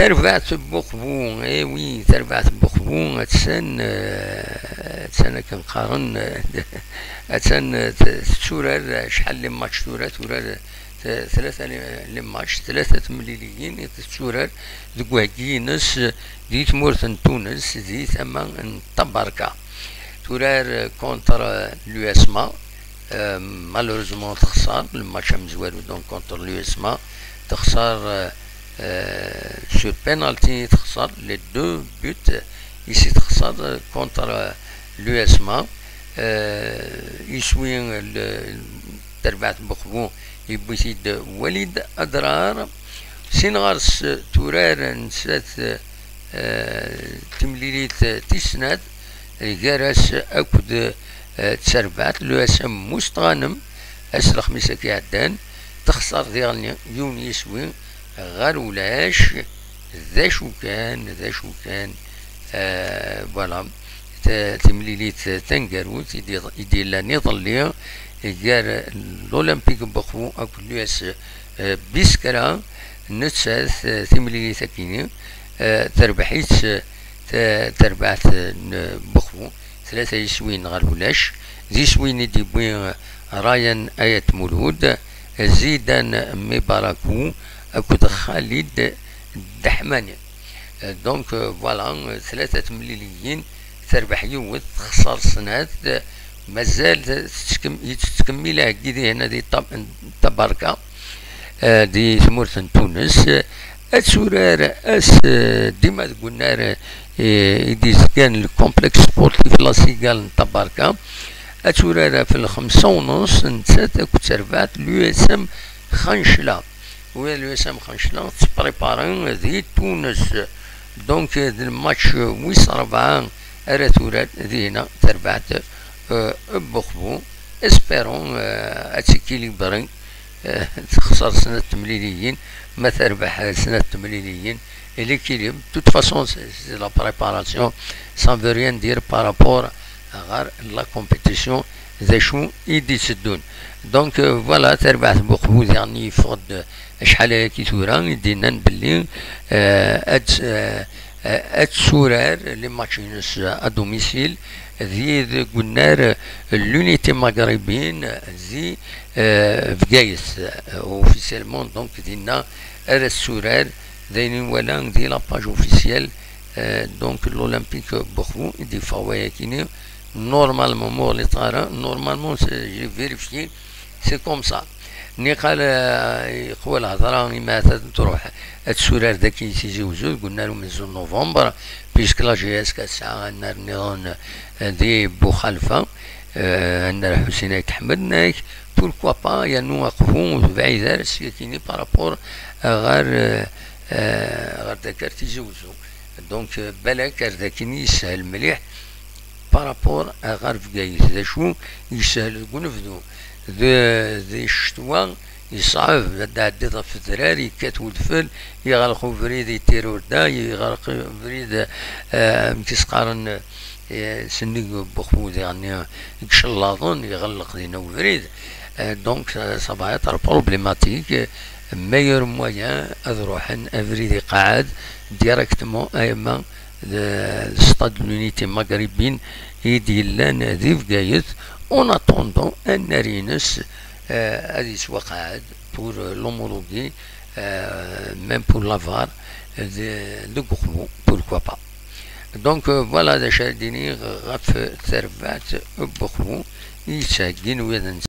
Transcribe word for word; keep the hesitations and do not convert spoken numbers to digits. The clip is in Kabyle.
Tarbaɛt n Buqbu, eh oui, tarbaɛt n Buqbu, attan, eh, attan akken qqaren, eh, attan, eh, t-, tetturar acḥal n match tura, turar, eh, t-, tlata n match, tlata temliliyin i tetturar deg uheggi-ines di tmurt n Tunes, di tama n Tabarka. Turar, eh, contre, eh, l'U S M A, eh, malheureusement texṣer le match amezwaru, donc contre l'U S M A, texṣer, eh, eh, sur penalty, texṣer les deux buts, ici texṣer, eh, contre, eh, l'U S M A, eh, iswi le, tarbaɛt n Buqbu, yewwi-t-id Walid Adrar. Sin ɣer-s turar nettat, eh, timlilit tis snat, gar-as akked, eh, tterbaɛt, l'U S M Mustɣanem, ass n lexmis-agi iɛeddan, texṣer diɣen yiwen yiswi ɣer ulac. D acu kan, d acu kan, eh, voilà, t-, timlilit taneggarut i d-, i d-yellan iḍelli gar l'Olympique Buqbu akked l'U S, eh, Biskra, nettat, eh, timlilit-agi-nni, eh, terbeḥ-itt, eh, ta-, tarbaɛt n Buqbu, tlata yiswiyen ɣer ulac, d iswiyen i d-yewwi, eh, Ryan Ayat Mulud, Zidan Mibarakou akked Khalid Deḥmani. Euh, donc, euh, voilà, euh, tlata temliliyin, terbeḥ yiwet, texṣer snat, euh, mazal tettkem-, yettkemmil aheggi dihin di Tab-, Tabarka, euh, di tmurt n Tunes. Euh, ad turar ass, euh, dima deg unnar, euh, i d-yezgan le complexe sportif La Cigale n Tabarka. Ad turar ɣef lxemsa u nus, nettat akked terbaɛt l'U S M Xancla. Ula d l'U S M Xancla tettprépari di Tunes. Donc, d lmatch wis rebɛa ara turar dihina, terbaɛt, euh, Buqbu. Espérons, euh, ad tikilibri, euh, texṣer snat temliliyin, ma terbeḥ snat temliliyin, et l'équilibre. De toute façon, c'est, c'est la préparation. Ça ne veut rien dire par rapport à la compétition, d acu i d-itteddun. Donc, euh, voilà, tarbaɛt Buqbu diɣen yeffeɣ-d acḥal ayagi tura, i d-yennan belli, euh, ad, euh, euh, ad turar les matchs-ines à domicile di, deg unnar, euh, l'Unité Maghrébine di, euh, Bgayet, euh, officiellement, donc, dinna ara turar, d ayen i nwala di la page officielle, euh, donc, l'Olympique Buqbu, i d-yeffeɣ wayagi-nni, normalement, ma ur ɣliṭeɣ ara, normalement, c'est, j'ai vérifié, c'est comme ça. Niqal, euh, yeqwa lhedra, imi ad truḥ ad turar dagi i Tizi Wezzu, deg unnar umenzu n novembre, puisque la G S K tesɛa annar nniḍen, euh, di Buxalfa, euh, annar Ḥusin Ayt Ḥmed, nek, pourquoi pas, yernu Aqbu ur tebɛid ara seg akini par rapport, euh, ɣer, euh, euh, ɣer taggart Tizi Wezzu. Donc, euh, balak ar d akini yeshel mliḥ par rapport ɣer Bgayet. D acu yeshel deg unebdu? D, di ccetwa yeṣɛeb ad tɛeddiḍ ɣef udrar, yekkat wedfel, yeɣleq ubrid, yettirurda, yeɣleq ubrid, euh, amek i s-qqaren, euh, sennig n Buqbu diɣen, euh, icellaḍen, yeɣleq dinna ubrid. Euh, donc, euh, ça va être problématique. Euh, meilleur moyen ad ruḥen abrid iqaɛed directement, ayma d, d stade de l'Unité Maghrébine i d-yellan di Bgayet. En attendant, annar-ines, euh, ad yettwaqaɛed pour, euh, l'homologuer, euh, même pour la var, euh, de, de Buqbu, pourquoi pas. Donc, euh, voilà d acu ara d-iniɣ ɣef terbaɛt n Buqbu i yettheggin wid n